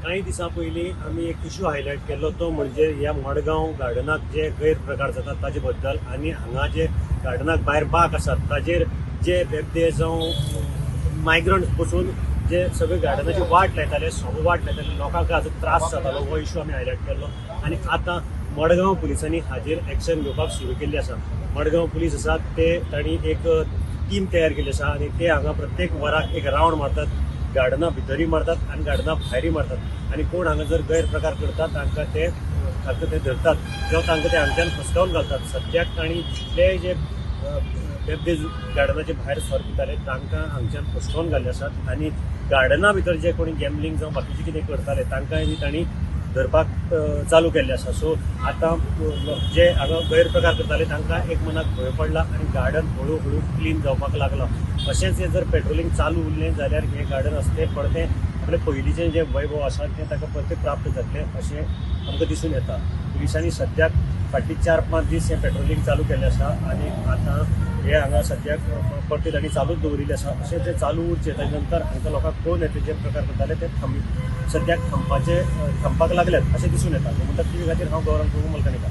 कांय दिसां पयलीं आमी एक इशू हायलायट केल्लो, तो म्हणजे ह्या मडगांव गार्डनाक जे गैरप्रकार जातात ताजे बद्दल आनी हांगा जे गार्डनाक भायर बाग आसात ताजेर जे बेबदे जावं मायग्रंट बसून जे सगळे गार्डनाची वाट लायताले, सगळो वाट लायताले, लोकांक हाजो त्रास जातालो, हो इशू आमी हायलायट केल्लो. आनी आतां मडगांव पुलिसांनी हाजेर एक्शन घेवपाक सुरू केल्ली आसा. मडगांव पुलीस आसात ते तांणी एक टीम तयार केल्ली आसा आनी ते हांगा प्रत्येक वराक एक रावंड मारतात, गार्डना भितरूय मारतात आनी गार्डना भायरूय मारतात आनी कोण हांगा जर गैरप्रकार करतात तांकां ते धरतात किंवा तांकां ते हांगच्यान फसकावन घालतात. सद्याक तांणी जितले जे बेबदे गार्डनाचे भायर सर दिताले तांकां हांगच्यान फसकावन घाल्ले आसात आनी गार्डना भितर जे कोणी गॅमलींग जावं बाकीचें कितें करताले तांकांय बी तांणी धरपाक चालू केल्लें आसा. सो आतां जे हांगा गैरप्रकार करताले तांकां एक मनाक भंय पडला आनी गार्डन हळू हळू क्लीन जावपाक लागलां. अशेंच हें जर पेट्रोलिंग चालू उरलें जाल्यार हें गार्डन आसलें परतें आपलें पयलींचें जें वैभव आसा तें ताका परतें प्राप्त जातलें अशें आमकां दिसून येता. पुलिसांनी सद्याक फाटलीं 4-5 दीस हें पेट्रोलिंग चालू केल्लें आसा आनी आतां हे हांगा सद्याक परतें तांणी चालूच दवरिल्लें आसा. अशें जें चालू उरचें ताजे नंतर हांकां लोकांक कळून येतलें जे प्रकार करताले ते सद्याक थांबपाक लागल्यात अशें दिसून येता. गोमंतक टीव्ही खातीर हांव गौरव प्रभू मलकानिका.